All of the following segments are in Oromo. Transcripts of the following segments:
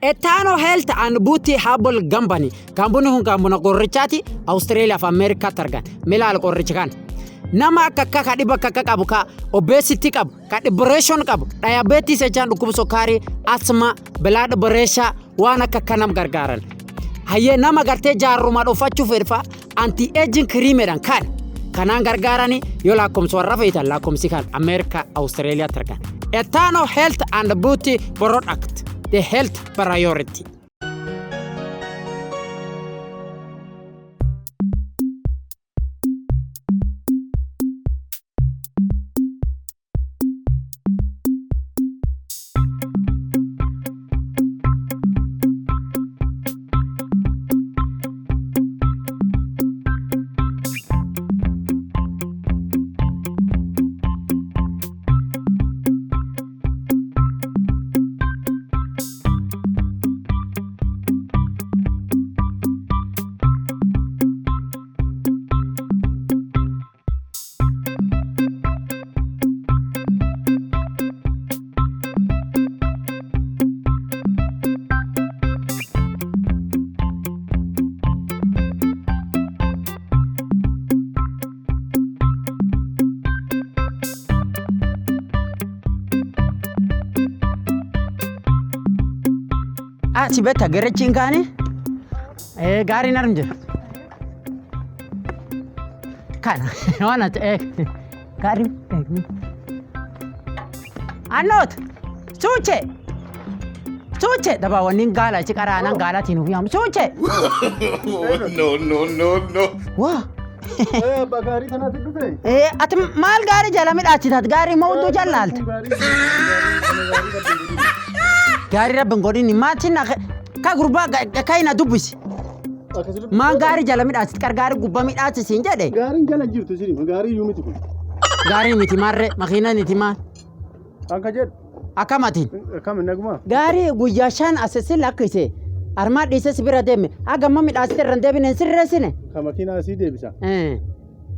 Etaano Health and Beauty Herbal Company. Kaampuniin kun kaampuna qorrichaati Awustreeliyaa fi Ameerikaatti argan. Milaal qorricha kana. Nama akka akka ka dhiba akka akka qabu ka obesity qabu ka depression qabu diabetes jechaan dhukkuba sukkaarii asma blood pressure waan akka akka nam gargaaran. Hayyee nama gartee jaarruma dhufachuu fedha anti aging cream jedhan kan kanaan gargaarani yoo lakkoomsa warra feetan lakkoomsi kan Ameerikaa Awustreeliyaatti argan. Etano Health and Beauty Product the health priority. Ah, si beekta garachiin kaani? Eh, gaariin arm jira. Kana waan ati eh gaariin Annoot suuche suuche daba wanni gaala achi qaraanan gaalaatiin uf yaamu suuche. No, no, no, no. Waa. Abbaa gaarii kanaatti dhufe. Eh, ati maal gaarii jala midhaachitaat gaarii mawduu jallaalte. Gaarii rabbi hin godhin maatiin na ka gurbaa ka na dubbisi. Maan gaarii jala midhaasit qargaarii gubbaa midhaachisiin jedhe. Gaariin jala hin jirtu isin gaarii iyyuu miti kun. Gaarii miti maarree makiina miti maal Kan jedhu akkamatiin. akkam naguma. Gaarii guyyaa shan as si lakkise armaa dhiise si bira deeme haga amma midhaasite irra hin deebine hin sirreessine. Ka makiinaa asii deebisa. Eh.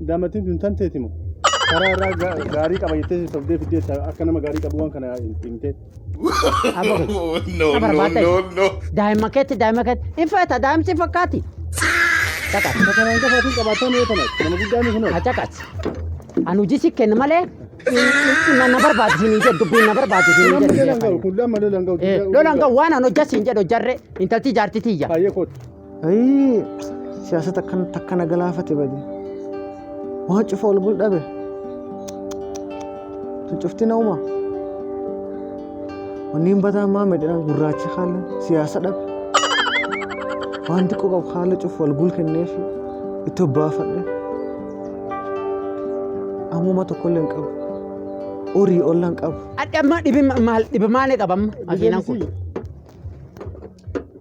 Daamatiin tun tanteeti moo? Karaa irraa gaarii qaba jettee si sobdee fiddeetta akka nama gaarii qabu waan kana himtee. Abbo kee. No, Ka no, barbaadde. no, no. Daa'ima keetti daa'ima keetti hin feeta daa'imsi fakkaati. Caqas. Kanaan qofaatiin qabaattaa mee tana nama guddaa ni kunoo. Caqas. Ani hojii si kenna malee na barbaachisiin hin jedhu dubbiin na barbaachisiin hin Kun jedhu. lolan ga'u kun lama lolan ga'u. Lolan ga'u waan an hojjasiin jedhu jarre intalti jaarti tiyya. Baay'ee kootu. Ayii siyaasa takkan takka na galaafate bade. Waan cufa ol gul dhabe. Tun cufti na uma. Wanni bataa maa medhina gurraachi haala siyaasa dhabe. Waan xiqqoo qabu haala cufa wal gul kenneefi itti obbaafadhe. Ammuma tokkollee hin qabu. Horii olla hin qabu. Adda amma dhibi maal dhibi maali qabamma makiinaan kun.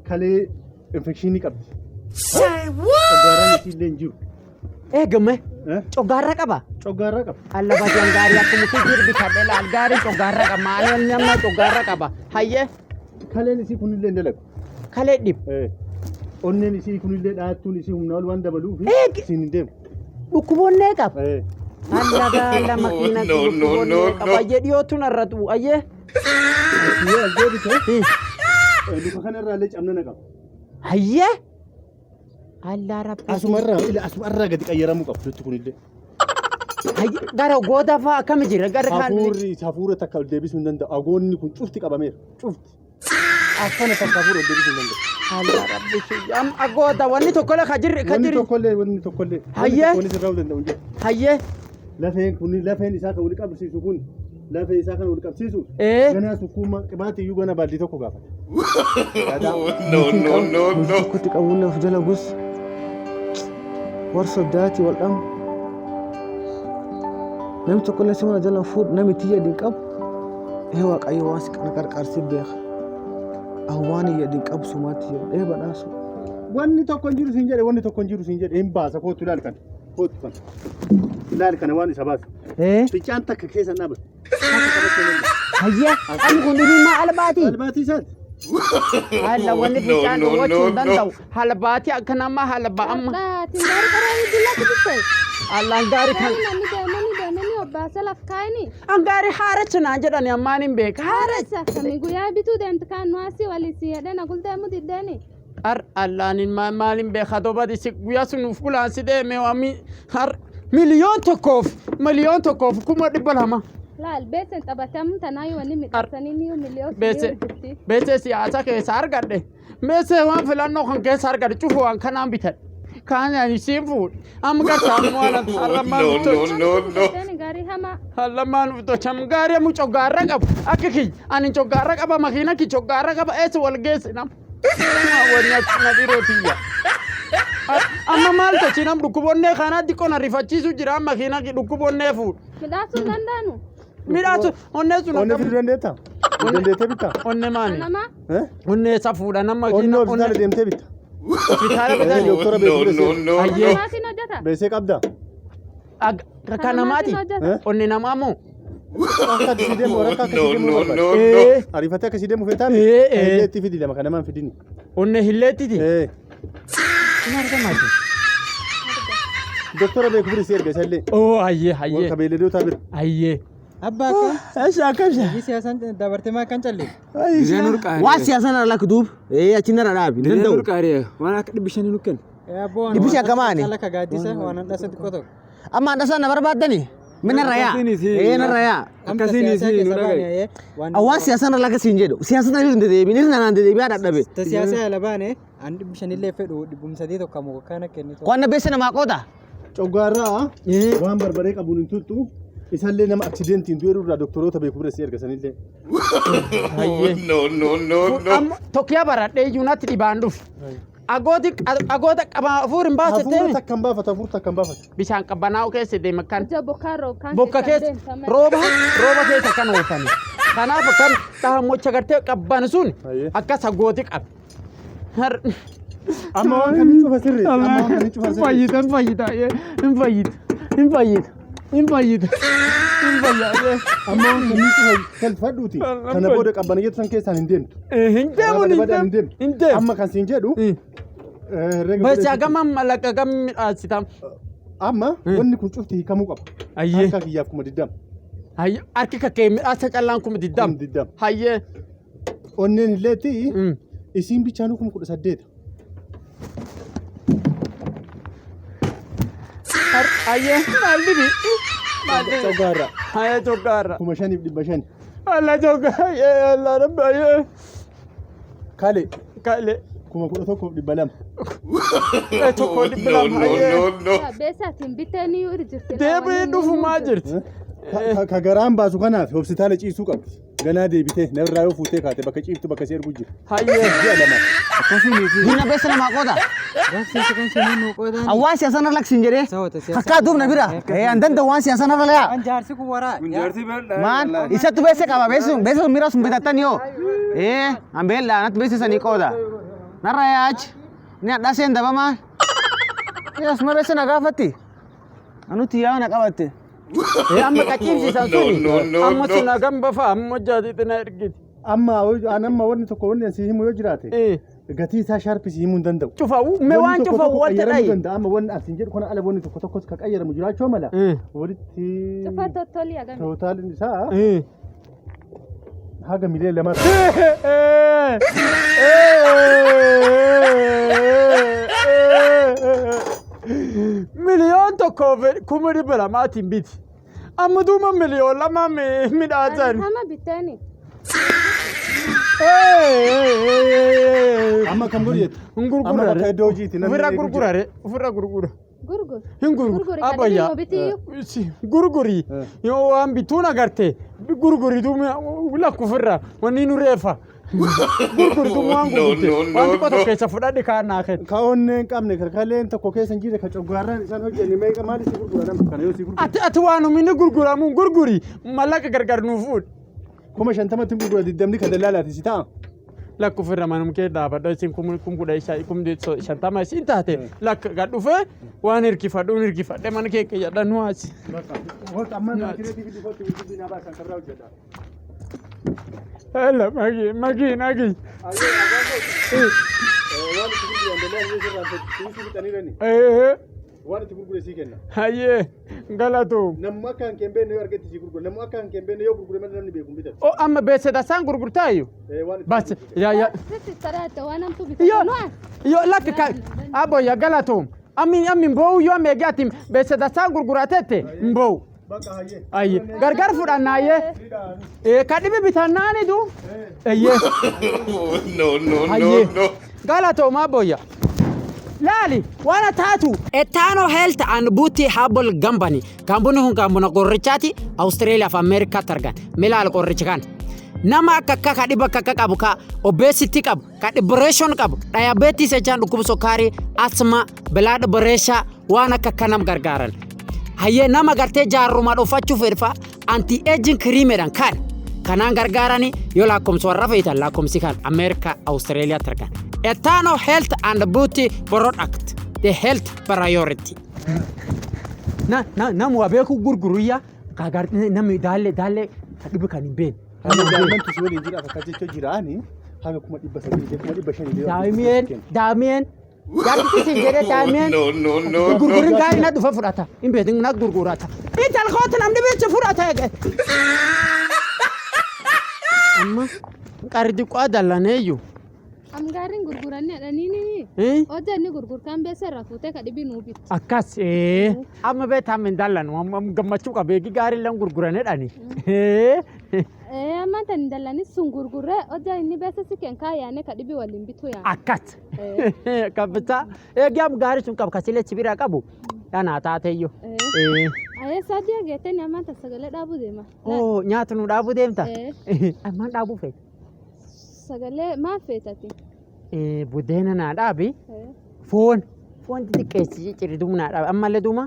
Kalee infekshinii qabdi. Coggaarraan isii illee hin jiru. Eegame Eh? coggaarra qaba. Coggaarraa qaba. Alla badiyan gaarii akkuma kee bitadhe laal gaarii coggaarra qaba. Maal nama coggaarra qaba. Hayyee Kaleen isii kunillee hin dalagu. kalee dhib. Eh. Onneen isii kunillee dhahattuun isii humna ol waan dabaluuf Eeg! isiin hin deemu. Dhukkuboonnee qaba. Eh. Alla gaala makiina No, no, no, dhukkuboonnee qaba. no. Ayyee dhiyootu narra tu'u. Ayyee. Yoo as deebite luka kanarraa illee cabna na qaba. Hayyee. Allaa rabbi. Asumarraa ila asumarraa gadi qayyaramuu qabu lutti kunillee. Hayyee gara gooda fa'aa akkami jira gara kaan. Hafuurri hafuura takka ol deebisuu hin danda'u. Agoonni kun cufti qabameera. Cufti. Akkana takka hafuura ol deebisuu hin danda'u. Allaa rabbi. Amma gooda wanni tokkollee ka jirri ka Wanni jirri. tokkollee wanni tokkollee. Hayyee. Wanni sirraa danda'u hin jiru. Hayyee. Lafeen kun lafeen isaa kan wal qabsiisu kun lafee isaa kan wal qabsiisu Ee. ganaa sukkuuma qibaatii iyyuu gana baaldii tokko gaafata. No, no, no, no. Tokkotti qabuun of jala gus. War soddaati wal dhamu. Namni tokkollee si mana jala fuudhu namni itti yadin qabu. Ee Waaqayyo waan si kana qarqaarsi beeka. Awwaan hin yadin qabu sumaatti jedhu. Ee badhaasu. Wanni tokko hin jiru siin jedhe wanni tokko hin jiru siin jedhe hin baasa kootu ilaali kana kootu kana ilaali kana waan isa baasa. Ee. Fincaan takka keessa hin dhaabatu. Hayyee. Amma kun dhibii maa albaatii? Albaatii isaati. Alla wanni No, fincaan no, dhowwachuu hin no, no. danda'u. Halbaatii akka nama halba amma. Atiin gaarii karaa billaa bitte. Allaan gaarii kan. Namni deemanii deemanii Bobbaasa laf kaayini. An gaarii haaracha naan jedhani ammaan hin beeka. Haaracha. Haaressa kami guyyaa bituu deemtu kaan nu asii waliin si jedhee na guldeemu diddeeni. Har allaanin maalin beeka dobadi si guyyaa sun uf gulaan si deeme waami har 1,200,000. Laal beesen taphatam tanaayu wanni midhaasanii niyu miliyoon Beese jirti. beese siyaasa keessa argadhe. Beese waan filannoo kan keessa argadhe cufu waan kanaan bitadhe. Kaan ani siin fuudhe. Amma gartaa waan harlamaan No, no, no, no. Beesen gaarii hamaa. Harlamaan uftocham gaarii amu coggaarra qabu. Akka kiyya ani coggaarra qaba makiina kiyya coggaarra qaba eessa wal geesse nam. Wanni akkana dhiirotiyya. Amma maal tochi nam dhukkubonnee kanaa xiqqoo na rifachiisu jira makiina dhukkubonnee fuudhe. Midhaasuu hin danda'anu. Midhaasu onnee sun Onnee akkam fiduu dandeettaa? Dandeettee bittaa? Onnee maani? Nama Eh? Onnee isa fuudha nama Onnee hospitaala deemtee bitta. Hospitaala Eh, bitanii. doktora No, beeku no, beesee. no, Ayyee. no. namaatiin hojjeta. Beesee qabdaa? Kan namaati. hojjeta. Eh? Onnee namaa moo? Akka akkasii deemu warra akka No, akkasii deemu no, barbaada. no, no. Ee. Ariifatee akkasii deemu feetaa mi? Eh, eh. Illeetti fidi lama kan namaan fidini. Onnee hilleettiti. Eh. Kun argamaati. Doktora beeku bira si erga isallee. Oo hayyee hayyee Ka beeyladootaa bira. hayyee. Abbaa akka Eesha akkasha. biyyi siyaasaan dabartee maa kan callee? Waan siyaasaa narra lakki duub. Ee achi narra dhaabi. Hin danda'u. Waan akka 500 nu kenna. Dhibbisi akka maani? Cala ka gaaddisa waan handhasa xiqqoo tokko. Amma handhasa na barbaaddani. Mi narra yaa. Ee narra yaa. Akkasiin isii nu dhagaye. Waan siyaasaa narra lakki siin jedhu. Siyaasa narra hin dedeebiin. Irra naan dedeebi'aa dadhabe. Ta siyaasa ala baane an 500llee fedhu 300 tokko ammoo kana kennitu. Waan na beesse namaa qooda. Coggaarraa waan barbaree qabuun hin tuttu isallee nama aksidentiin du'e irraa doktoroota beeku bira si erga sanillee. No, no, no, no. Amma tokkiyaa baradhee iyyuu natti dhibaan dhufe. Agooti agoota qaba hafuur hin Hafuura baasettee takka hin baafatu hafuura takka hin baafatu. bishaan qabbanaa'u keessa deema kan Ija bokkaa roobkaan bokka keessa rooba rooba keessa kan oofani. Kanaaf akkan dhahamocha gartee qabban sun Hayyee. akkas agooti qaba. Har Amma waan kan hin cufa sirrii. Amma waan kan hin cufa hin sirrii. fayyita hin fayyita hin fayyita hin fayyita hin fayyita hin fayyita. Amma waan kan hin cufa galfadhuuti. Kana booda qabbana jettu san keessaan hin deemtu. Hin deemu Karaa hin badaan deemu hin deemu. Amma kan siin jedhu herrega Basi godhee gama mallaqa gam midhaasitam. Amma wanni kun cufti hiikamuu qaba. Ayyee. Harka kiyyaaf 20,000. Hayyee harki kakkee midhaasa callaan 20,000. 20,000. Hayyee. Onneen illeetti isiin bichaanuu 18,000. Hayyee maal dibi? Maal dibi? Coggaarra Hayyee coggaarra. 5,500. Allah coggaarra. Hayyee Allah rabbi hayyee. Kale Kale. 11,200. Tokko dhibba No, lama no, hayyee. no, no. Beesaatiin bitteen iyyuu irra jirti. Deebiin dhufumaa jirti. Ka garaan baasu kanaaf hospitaala ciisuu qabdi. Ganaa deebitee narraa yoo fuutee kaate bakka ciiftu bakka si ergu jira. Hayyee. Ji'a lama. Diina beesse namaa qooda. Gaafsiisa kan siniin nu qoodaan. Waan siyaasaa narra lakki siin jedhee. Sawwata siyaasa. Kakkaa duub na bira. Ee an danda'u waan siyaasaa narra yaa. An jaarsi kun waraa. Maan isattu beesse qaba beessu beesse mira sun bitattan yoo. Ee an beella natti beessisanii qooda. Narra yaa achi. Ni hadhaseen dabamaa. Ee asuma beesse na gaafatti. Anutti yaa na qabatte. Ee amma qaciibsiisan No, suni. no, no, Amma no. sun hagam bafa amma jaatiitti na ergiti. Amma an amma wanni tokko wanni si himu yoo jiraate Ee. gatii isaa shaarpi si himuu hin danda'u. Cufawu mee waan Wanni tokko cufawu tokko wanta qayyaramuu dhayi. danda'a. Amma wanni asiin jedhu kana ala wanni tokko tokkos ka qayyaramu jiraachuu mala. Walitti Cufa tottolii agami. tootaalin isaa Ee. haga miliyoona 2. 1,200,000tiin biti. Amma duuba 2,000,000 midhaasan. Hama bitteeni. Amma kam godhu jettu? Hin Amma gurgurare. bakka iddoo hojiiti namni Ofirra eegu jira. gurgurare. Ofirra gurgura. Gurgur. Hin gurguru. Gurguri kan Abbayyaa. dhibbi bitiyyuu. Si gurguri. Yoo waan bituun agarte gurguri duuba lakku ofirra wanni nu reefa. Gurguri duuba waan No, gurgurte. no, no, Waan xiqqoo no. tokko keessa fudhadhi kaan naa kenni. Ka onnee hin qabne ka kaleen tokko keessa hin jirre ka coggaarraan isaan hojjenne meeqa maali si gurgura nama kana yoo si gurgura. Ati ati waan humni gurguramuun gurguri mallaqa gargar nuu fuudhi. 50,000tti hin gurgura 20 ka dallaalaati si ta'a. Lakka ofirra manum kee dhaabadha isin 50,000 isin taate lakka gad dhufee waan hirkifadhuun hirkifadhe mana kee keeyyadha nu haasi. Amma kireetii fi dhufootti wajjin naa baasan kan biraa hojjedha. Ela magi magi nagi. Waan itti gurguran dallaan yoo sirraan fedhu fixanii rani. Ee. Waan itti gurgure sii kenna. Hayyee galatoom. Namni akka hin beekne yoo argate sii gurgura. Namni akka hin beekne yoo gurgure malee namni beeku hin bitatu. O amma beeksisa isaan gurgurtaayu. Waan itti Bas gurgure. yaa yaa. Sitti taraate waan hamtuu Yo bitatu nuas. yo lakki ka aboyya galatoom. Ammi ammi mboowu yoo meegaati beeksisa isaan gurguratette mboowu. Bakka hayyee. Ayye gargar fudhannaayyee. Ee ka dhibi bitannaani du. Eyyee. No, no, no, Hayyee. no. Galatoom aboyya. Laali waan taatu. Etaano Health and Beauty Herbal Company. Kaampuniin kun kaampuna qorichaati Awustreeliyaa fi Ameerikaatti argan. Milaal qorichi kan. Nama akka akka ka dhiba akka akka qabu ka obesity qabu ka depression qabu diabetes jechaan dhukkuba sukkaarii asma blood pressure waan akka akka nam gargaaran. Hayyee nama gartee jaarruma dhufachuu fedha anti aging cream jedhan kan kanaan gargaarani yoo lakkoomsa warra feetan lakkoomsi kan Ameerikaa Awustreeliyaatti argan. Etaano Health and Beauty Product the health priority. Na na namu beeku gurguruyya ka gar namni daallee daallee ka dhibi kan hin beekne. Amma daa'imman si waliin jira akka jecha jiraani haga 300,000 500,000. Daa'imeen daa'imeen jaartichi siin jedhee daa'imeen No, no, no, no. gurgurin gaarii na dhufe fudhata hin beekne na gurgurata. Intal kooti namni bichi fudhata eege. Amma qarri xiqqoo dallaneeyyu. Am gaariin gurguranni jedhaniini. Hojja inni gurgurtaan beessa irraa fuutee ka dhibii nuu bitti. Akkas amma beektaa hin dallanu amma gammachuu qaba eegi gaarii illee gurguranidhani. Amma tan dallanis sun gurgurree hojja inni beessa si kenn kaayyaane ka dhibii waliin bituu yaa. Akkas. Kabbisaa eegi amma gaarii sun qaba kasilee sibiira qabu dhanaa taateyyuu. Ayee saadii geettee amma tan sagalee dhaabuu deema. Oo nyaata nu dhaabuu deemta? Ammaan dhaabuu feeta? Sagalee maal feetati? Buddeena naa dhaabi. Foon foon xixiqqeessi cicciriduu naa dhaabi ammallee duuma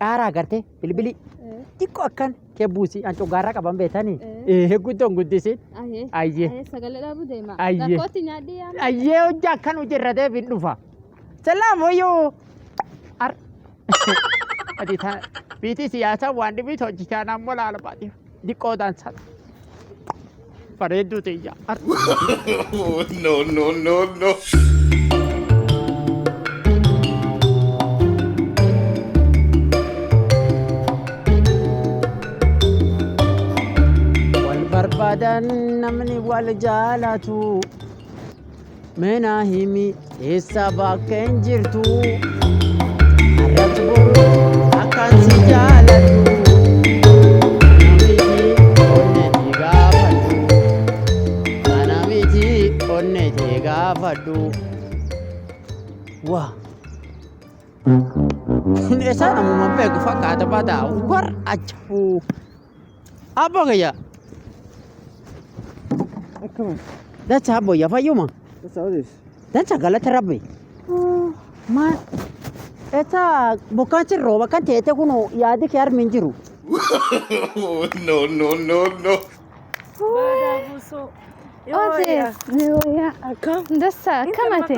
qaaraa agartee bilbilii xiqqoo akkan kee buusi an coggaarraa qaban beetanii guddoon guddisiin. Ayee. Ayyee. Ayee sagalee dhaabuu deema. Ayyee. Rakkootti nyaadhi yaa. Ayyee hojii akkan hojii deebiin dhufa. Salaam hoyyoo. Ar. Ati ta biitii siyaasaa waan dhibii hojjechaa naammoo laala baadhi. Diqqoo dansa. Bareedduu tiyya. Ar. No, no, no, no. Wal barbaadan namni wal jaalatu. Mana himi eessa bakka hin jirtu. Arrabsi boru akkaan si jaaladhu. Kana miti onneeti gaafadhu. Kana miti onneeti gaafadhu. Waa. Kun eessaa namuma beeku fakkaata badaa warra ajaa'u. Abbo kiyya. Akkuma. Dacha abboyya fayyuma. Dacha odees. Dacha galata rabbi. Ma eessa bokkaan sin rooba kan teete kun yaadi kee harmi hin jiru. No, no, no, no. Dassa akkam ati?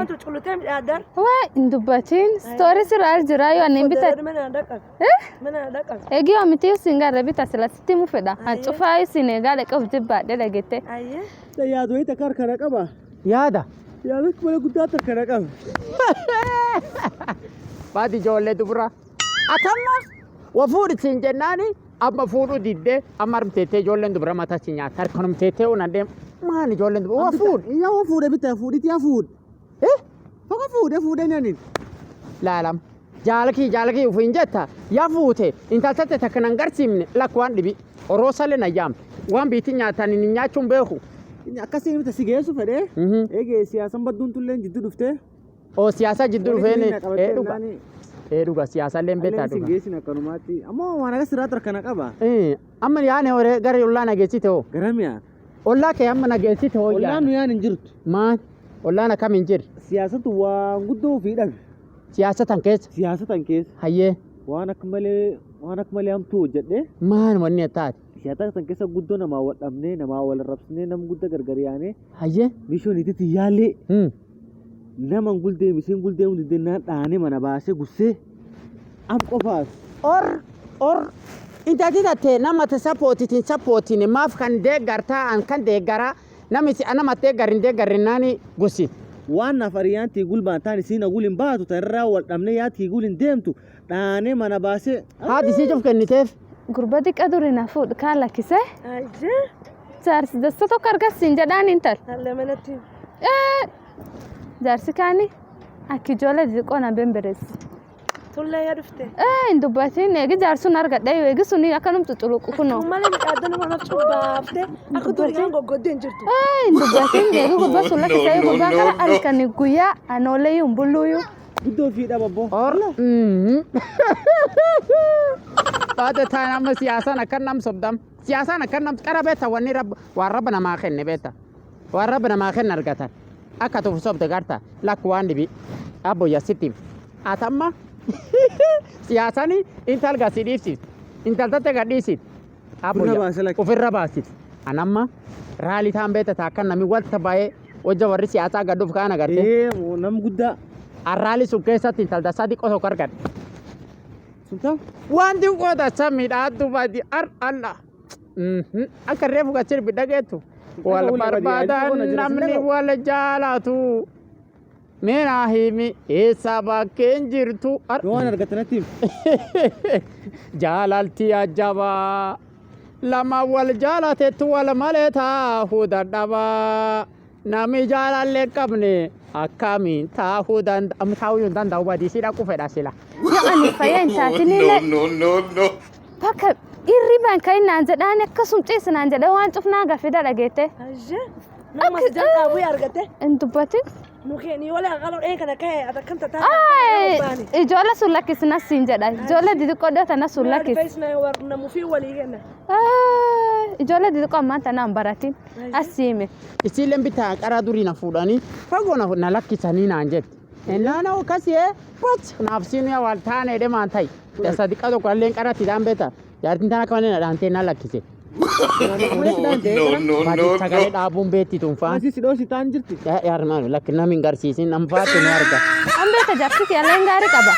Waa hin dubbatin. Stoorii sirra al jira yoo ani hin bitan. Eegi yoo miti isin garra bita sila sitti mu fedha. An cufaa isin eegaa dhaqee of jibbaadhe dhagette. Yaadu wayii takka harkana qaba. Yaada. Yaadu mana guddaa harkana qaba. Baati ijoollee dubra. Atamma wa fuudhi siin jennaani amma fuudhuu diddee amma harmteettee ijoolleen dubra mataa si nyaata harkanumteettee una deem maan ijoolleen dubra wa fuudhi. Yaa wa fuudhe bitta fuudhiti yaa fuudhe. Tokko fuudhe fuudhe nani. Laalam. Jaalakii jaalakii ufiin jetta yaa fuute intaltatte takka nan garsiifne lakk waan dhibi oroosallee na yaam waan biitti nyaatan hin nyaachuun beeku. Akkasiin mita si geessu fedhee. Eegee siyaasan badduun tulleen jidduu dhuftee. Oo siyaasa jidduu dhufeen ee dhuga. Ee dhuga siyaasallee hin beektaa Si dhuga. geessin akkanumaatti. Ammoo waan akkas sirraa harkana qaba. Amma yaane horee gara ollaa nageessite hoo. Garamiyaa. Ollaa kee amma nageessite hoo. Ollaan nu yaan hin jirtu. Maan ollaan akkam hin jirre. Siyaasatu waan guddoo ofii dhabe. Siyaasa tan keessa. Siyaasa tan keessa. Hayyee. Waan akka malee hamtuu hojjedhee. Maan wanni taate. Siyaasa tan keessa guddoo namaa wal dhabnee namaa wal rabsinee nam guddaa gargar yaanee. Hayyee. Mishoon itti yaallee. Nama guldee misiin guldee hundi dennaan dhaanee mana baasee gussee. Am qofaas. Or or intalti tatte nama te sapootitiin sapootiin maaf kan deeggartaa an kan deeggaraa nami si nama deeggar hin deeggarrinnaani gosi. Waan naaf ariyyaan tii gulbaan taan isiin agul hin baatu tan irraa wal dhabnee yaa tii gul hin deemtu dhaanee mana baasee. Haati sii cuf kenniteef. Gurba diqa duri na fuudhu kaan lakkisee. Jaarsi dasta tokko argasiin jedhaan intal. Jaarsi kaani akka ijoollee xixiqqoo na bembereessi. Tullee yaa dhufte. Hin dubbatin eegi jaarsuun argadhe eegi suni akkanum cuculuqu kunoo. Malee midhaaddan waan of cubbaafte akka durii kan goggoddee hin jirtu. Hin dubbatin eegi gurba sun lakkisee No, no, gurbaan no, kana no. halkanii guyyaa anooleeyyuu hin bulluuyyuu. Guddoo fi dhaba boo. Or. Baate taan amma siyaasaan akkan nam sobdam. Siyaasaan akkan nam qara beekta wanni rabba waan rabba namaa kenne beekta. Waan rabba namaa kenne argatan. Akka tufu sobde garta lakku waan dhibi. Abbo yassittiif. Atamma siyaasaan intal gasi dhiibsiif. Intal tatte gadhiisiif. Abbo Ofirra baase lakki. ofirra baasit. Anamma raalii taan beekta taa akkan namni walta baay'ee hojja warri siyaasaa gadhuuf kaan agartee. Ee nam guddaa. Arraali sun keessatti intal tasaa xiqqoo tokko argadhe. Sun ta'u. Waan xiqqoo tasaa midhaattu badi ar alla. Akka reefu kan sirbi dhageettu. Wal barbaadan namni wal jaalatu. Mina himi eessa bakkeen jirtu. Yoo waan argattanatti himi. Jaalalti ajjabaa. Lama wal jaalatetti wal malee taahuu dadhabaa. Namni jaalallee qabne akkamiin taahuu danda'a. Taahuu hin danda'u badii si dhaqu fedha sila. Yoo ani fayyaa hin No, taatinillee no, no, no. bakka irriban kan naan jedhaan akkasum ciisi naan jedhee waan cufnaa gafida dhageette. Nama si jalqabuu argatte. Hin dubbatin. Mukeen yoo lafa qaloo dhee kana ka'e ati akkam tataa. Ijoollee sun lakkisna siin jedha. Ijoollee xixiqqoo dhiyoo tana sun lakkis. Namufii walii kenna. Ijoollee xixiqqoo ammaan tana hin baratin. Asiime. Isiilleen bitaa qaraa durii na fuudhanii fagoo na lakkisanii naan jette. Innaan hoo kasii pot naaf siin yaa wal taane deemaan ta'i. Dasa xiqqaa tokko illee qaratti dhaan beekta. Jaartiin tana akka malee na dhaantee na lakkise. No, no, Baati no, sagalee no. dhaabuun beetti tunfaan. Asii si dhoosi taan jirti. Yaarmaan lakki namni hin garsiisin nam faatu nu arga. An beekta jaarsi kiyyaleen gaarii qaba.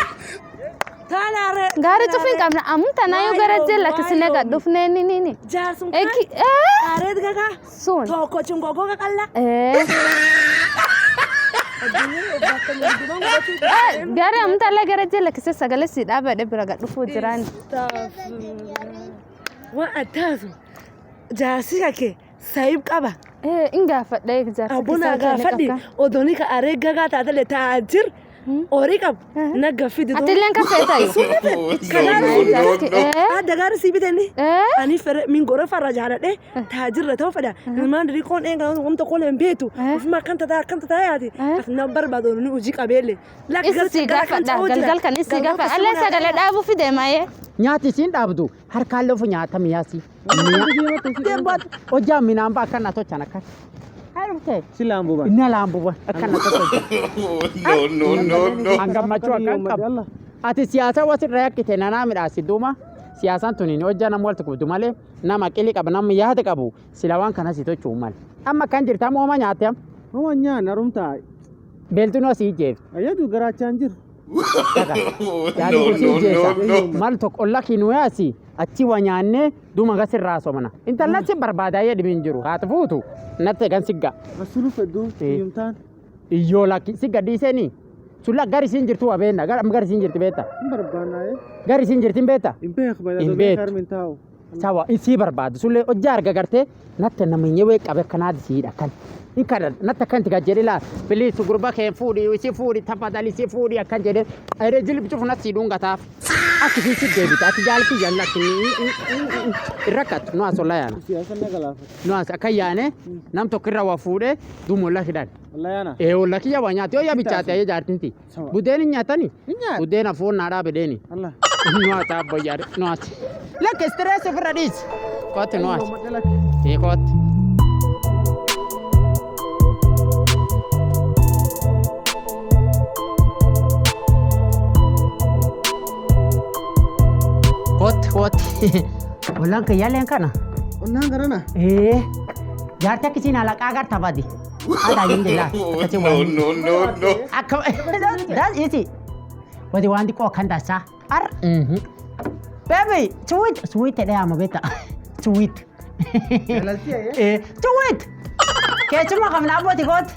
Taanaare. Gaarii cufii hin qabna. Ammu tanaayyuu gara jee lakkisnee gad dhufnee ni ni ni. Jaarsun kan. Eki Aareet gagaa. sun. Tokko cingogoo qaqalla. Gaarii ammu tallee gara jee lakkisee sagalee si dhaabadhe bira gad dhufuu jiraan. Waan addaasu jaarsi kake saayib qaba. In gaafadha jaarsi Abuna gaafadhi odooni ka aree gagaa taatele taajir horii qabu na gaffidi. Atilleen ka feetayu. No, no, no, no. Adda gaarii sii bitanii. Ani fere min gora farra jaaladhe taajirra ta'uu fedha. Ilmaan diriqoon eenga wanta qola hin beektu. Ofuma akkam tataa akkam tataa yaati. Na barbaadu ni hojii qabeelle. Isi si gaafadha galgal kan isi gaafadha. Allee sagalee dhaabuu fide maayee. Nyaati isiin dhaabdu harkaan loofu nyaata miyaasi. Hojjaa minaan ba'a akkana tochan akkan. Hayrute. Si laambuban. Inni laambuban akkana tochan. No, no, no, no. An gammachuu akkan qabu. Ati siyaasa wasirra yakkite nanaa midhaasi duuma. Siyaasaan tun hojjaa nama walitti qabdu malee nama qilii qaba nama yaada qabu sila waan kanas tochuu male. Amma kan jirta amma hooma nyaatte amma. Homa nyaan harumtaa. Beeltuun asii ijjeefte. Ayyadu garaachaan jiru. Yaadni No, kun si no, no, ijjeessa. no. Mal tokko olla kinuyaasi achi waa nyaannee duuma gas irraa somana. Intallan si barbaadaa jedhimi hin jiru. Haati fuutu natti gan sigga. Asulu fedhu hiyyumtaan. Iyyoo lakki sigga dhiisanii. Sulla gar isiin jirtu waa beekna. Gar gar isiin jirti beekta. Hin barbaannaa. Gar isiin jirti hin beekta. Hin beeku Hin badaa beektu. karmin taa'u. Sawa isii barbaadu sullee hojjaa arga gartee natti nama nyewee qabe akkanaati siidha kan. In kadha natti akkan itti jedhe laa biliisu gurba kee fuudhi isii fuudhi tafadhali isii fuudhi akkan jedhe ayiree jilbi cufu natti dhungataaf. Akki isii si deebite ati jaalki jalla akki hin rakkattu nu as olla yaana. Siyaasa na galaafata. Nu as akka yaane nam tokko irra waa fuudhee duuma olla hidhan. Wallaa yaana. Ee olla kiyya waa nyaate yoo yaa bichaate ayyee jaartinti. Sawa. Buddeen hin nyaatani. Hin nyaatu. Buddeena foon naa dhaabe deeni. Allah. Nu as abbayyaadhe nu as. Lakki stress ofirra dhiisi. Kootti nu as. Ee kootti. Kootti kootti. Ollaan kiyyaaleen kana. Onnaan garana. Ee jaarti akkasiin alaqaa agarta badi. Haadha hin jillaa. Akkasii No, waan. no, no, no. Akka that's easy. Wadi waan xiqqoo akkan taasisaa. Ar. Baby, sweet, sweet jedhee ama beekta. Sweet. Jaalaltii ayyee. Sweet. Keessuma qabna abbooti kooti.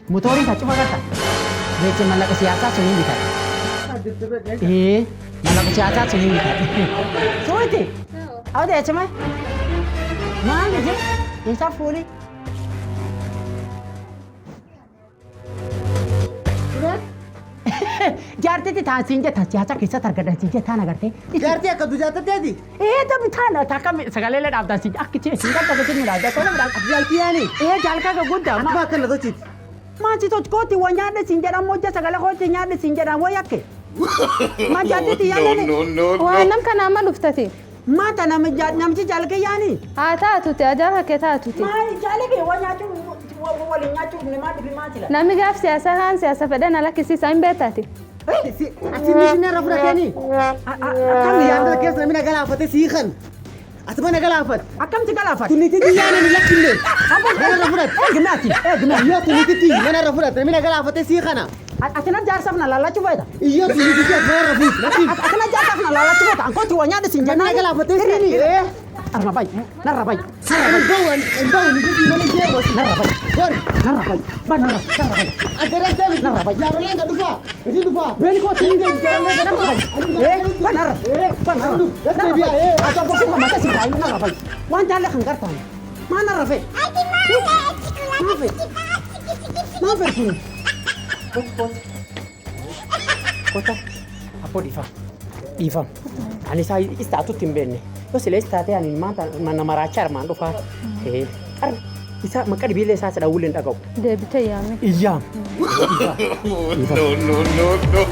Motorii ka cufa garta. Beeche mallaqa siyaasaa sun hin bitadha. Ee, mallaqa siyaasaa sun hin bitadha. Suuti. Awwa deechame. Maal miti? Isa fuuli. Jaartitti taan siin jettan siyaasa keessatti argadhan siin jettaan agartee. Jaartii akka dujaatatti ati. Ee tabi taan takka sagalee dhaabdan siin akki siin garta siin midhaabda tola midhaabda. Jaaltii yaani. Ee jaalka ka guddaa. Akkuma akkana tochiiti. Maansi tokkotti wa nyaadhe siin jedhan mojja sagalee kootti nyaadhe siin jedhan wa yakke. Ma jaartitti No, yaadne. no, no, Waan no. nam kana amma dhuftati. Maata namchi jaalke yaani. Haa taatuti ajaa hakke taatuti. Maali jaalke wa nyaachuu waliin nyaachuu nama dhibi maatila. Namni gaaf siyaasaa kaan siyaasa fedhan alakkisiisa hin beektaati. Ati mishinii irra fudhatanii. Akkam Yaadota keessa namni na galaafate sii kan. Ati mana galaafate. Akkamti galaafate? Tunititti yaani ni lakkinne. Mana irra fudhate. Eegme ati eegme. Iyyoo tunititti mana irra fudhate namni na galaafate sii kana. Atina jaarsaaf na laalachuu feeta. Iyyoo tunititti ati mana irra fuute. Lakkin. Atina jaarsaaf na laalachuu feeta. Ankooti wa nyaadhe siin Namni na jennaan. galaafate siini. Ee. Arma bay narra bay Hin bahu hin bahu ni mana ishee gosi. narra bay Gori. narra bay ba narra narra bay. Adara sebi. Narra bay. Jaaroleen ka dhufaa. Isin dhufaa. Beeni koo siin jee narra bay. Ee ba narra ba narra narra bay. Ati obbo Kuma mata si baay'ee narra bay. Waan jaalle kan gartaan. Maa narra fe? Maa fe? Maa fe kun? Kooti kooti. Koota. Abboo dhiifama. Dhiifama. Ani isaa istaatutti hin beekne. Yoo silee istaatee ani maanta mana maraachaa armaan dhufaa. Ee qarri isa maqaa dhibiilee isaa sadha wulleen dhaga'u. Deebitee yaame. Iyyaam. No, no, no, no.